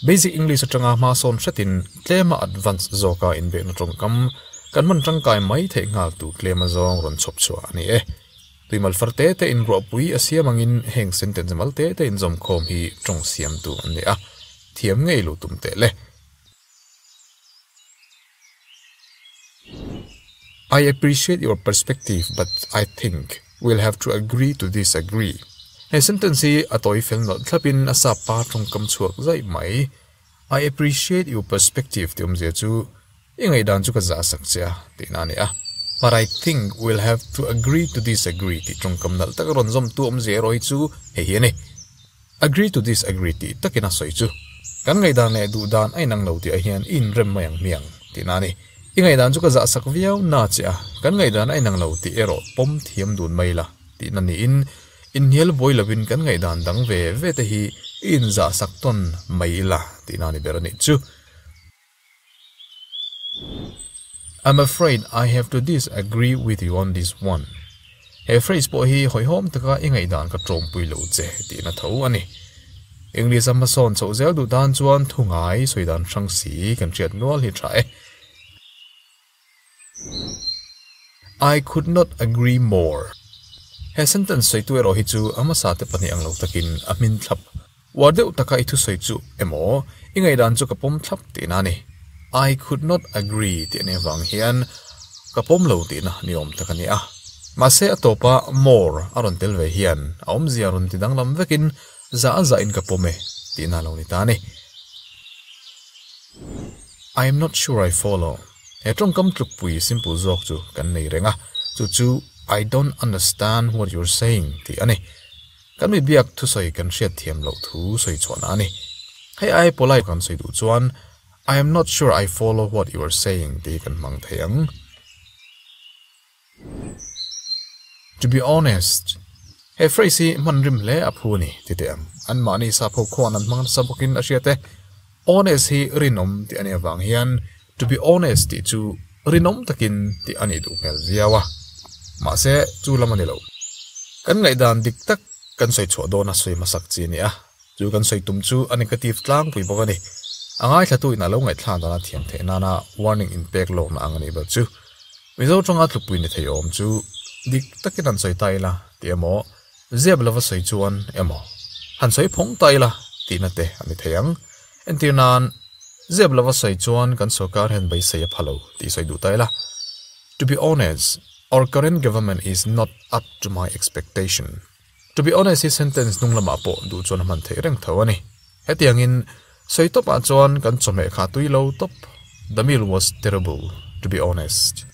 Basic English atanga hma sawn hretin tlema advance zawka inbehna tawngkam kan hman tangkai mai theih nghal tur tlema zawng rawn chhawp chhuah a ni e. Tuimal far te te inruahpui a siam angin heng sentence mal te te inzawmkhawm hi tawng siamtu an ni a, thiam ngei lo tum teh le. I appreciate your perspective but I think we'll have to agree to disagree. He sentence hi a tawi fel nawlh thlapin a sap pa tawngkam chhuak zaih mai. I appreciate your perspective tih awmzia chu i ngaihdan chu ka zah sak che a tihna a ni a. But I think we'll have to agree to disagree tih tawngkam nalh taka rawn zawmtu awmzia erawh hi chu hei hi a ni. Agree to disagree tih takin a sawi chu kan ngaihdan leh duhdan a inang lo tih ah hian i inrem mai ang hmiang tihna a ni. I ngaihdan chu ka zahsak viau na che a, kan ngaihdan a inang lo tih erawh pawm thiam dun mai la tihna niin inhnial buai lovin kan ngaihdan dang ve ve te hi i inzahsak tawn mai ila tihna a ni ber a nih chu. I'm afraid I have to disagree with you on this one. He phrase pawh hi hawihhawm taka i ngaihdan ka tawngpui lo che tihna tho a ni. English a hmasawn chhoh zel duh tan chuan thu ngai sawi dan hrang si kan hriat nual hi tha e. I could not agree more. He sentence sawitu erawh hi chu a hmasa te pahnih ang lo takin a hmin thlap. Uar deuh taka i thusawi chu emaw, i ngaihdan chu ka pawm thlap tihna a ni. I could not agree tih a nih avang hian ka pawm lo tihna ni awm tak a ni a. Mahse a tawpa more a rawn tel ve hian a awmzia rawn ti danglam vekin zah a zahin ka pawm e tihna a lo ni ta a ni. I am not sure I follow. He tawngkam tlukpui simple zawk chu kan nei reng a, chu chu I don't understand what you're saying tih a ni. Kan mi biak thusawi kan hriat thiam loh thu sawi chhuahna a ni. Hei ai polite kan sawi duh chuan I am not sure I follow what you are saying tih hi kan hmang thei ang. To be honest, he phrase hi hman rim hle a phu a ni ti teh ang. Anmahni sapho khuan an hmang nasa bawkin a hriat e. Honest hi rinawm tih a nih avang hian to be honest tih chu rinawm takin tih a nih duh hmel viau a. Mahse, chu lam a ni lo. Kan ngaihdan dik tak kan sawi chhuah dawn a sawi hmasak chi a ni a. Chu kan sawi tum chu a negative tlangpui bawk a ni. A ngaithlatu in a lo ngaihthlak dana thiam theih nana warning inpek lawkna ang a nih ber chu. Mizo tawng a tlukpui ni thei awm chu dik takin han sawi ta ila tih emaw, Zep lova sawi chuan emaw, han sawi phawng ta ila tihna te a ni thei ang. Entir nan, zep lova sawi chuan kan sorkar hian beisei a pha lo tih sawi duh ta ila. To be honest, our current government is not up to my expectation. To be honest hi sentence hnung lamah pawh duh chuan a hman theih reng tho a ni. Hetiangin, sawi tawpah chuan kan chawhmeh kha tui lo tawp. The meal was terrible, to be honest.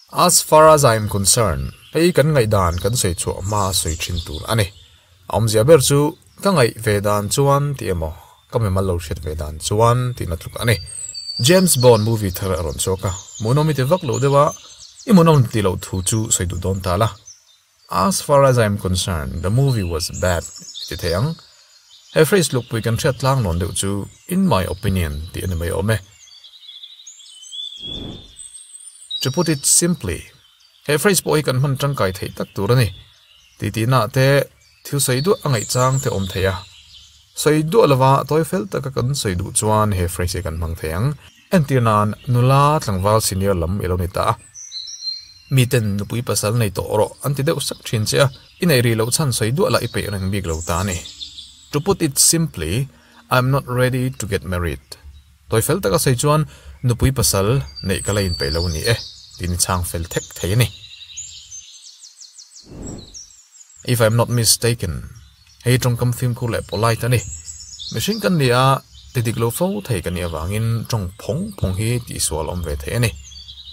As far as I am concerned, hei kan ngaihdan kan sawi chhuah hma sawi thin tur a ni. A awmzia ber chu ka ngaih ve dan chuan tih emaw, ka mimal lo hriat ve dan chuan tihna tluk a ni. James Bond movie thar a rawn chhuak a, hmuhnawm i ti vak lo deuh a, i hmuhnawm tih loh thu chu sawi duh dawn ta la. As far as I am concerned, the movie was bad i ti thei ang. He phrase lukpui kan hriat tlang lawn deuh chu in my opinion tih a ni mai awm e. To put it simply, he phrase pawh hi kan hman tangkai theih tak tur a ni. Titihnaah te thil sawi duah a ngaihchang te awm thei a. Sawi duah lova tawi fel taka kan sawi duh chuan he phrase hi kan hmang thei ang. Entir nan, nula tlangval senior lam i lo ni ta a. Miten nupui pasal nei tawh rawh an ti deuh sak thin che a, i neih rih loh chhan sawi duah lah i peih reng bik lo ta a ni. To put it simply, I am not ready to get married. Tawi fel taka sawi chuan nupui pasal neih ka la inpeih lo ni e, tiin i chhang fel thek thei a ni. If I am not mistaken, hei tawngkam fimkhur leh polite a ni. Mihring kan ni a, ti dik lo fo thei ka nih avangin tawng phawng phawng hi tihsual awm ve thei a ni.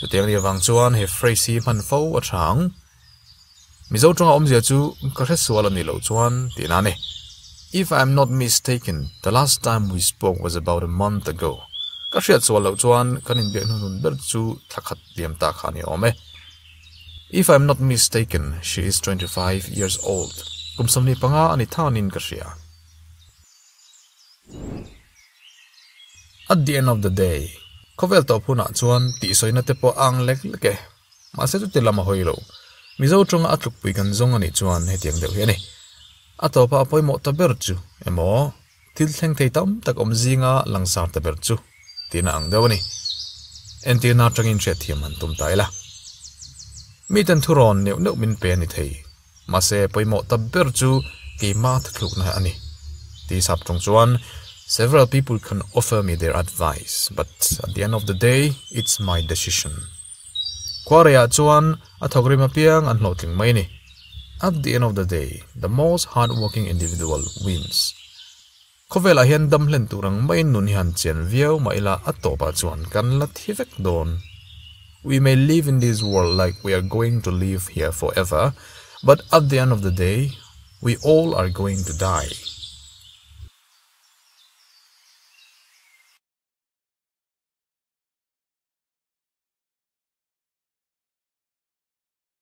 Chutiang nih avang chuan he phrase hi hman fo a tha ang. Mizo tawnga awmzia chu ka hre sual a nih loh chuan tihna a ni. If I am not mistaken, the last time we spoke was about a month ago. Ka hriat sual loh chuan kan inbiak hnuhnun ber chu thla khat liam ta kha a ni awm e. If I am not mistaken, she is 25 years old. Kum 25 a ni thanin ka hria. At the end of the day, khawvel tawp hunah chuan tihsawina te pawh a ang lek lek e. Mahse chuti lam a hawi lo. Mizo tawnga a tlukpui kan zawng a nih chuan hetiang deuh hi a ni. A tawpa a pawimawh ta ber chu emaw? Thil thleng thei tam tak awm zinga langsar ta ber chu tihna ang deuh a ni. Entirna atangin hriatthiam han tum ta ila. Miten thurawn neuh neuh min pe a ni thei. Mahse pawimawh ta ber chu keimah thuthlukna a ni. Ti sap tawng chuan Several people can offer me their advice, but at the end of the day, it's my decision. Khuareiah chuan a thawk rim apiang an hlawhtling mai a ni. At the end of the day, the most hardworking individual wins. Khawvelah hian dam hlen tur ang maiin nun hi han chian viau mah ila a tawpah chuan kan la thi vek dawn. We may live in this world like we are going to live here forever, but at the end of the day, we all are going to die.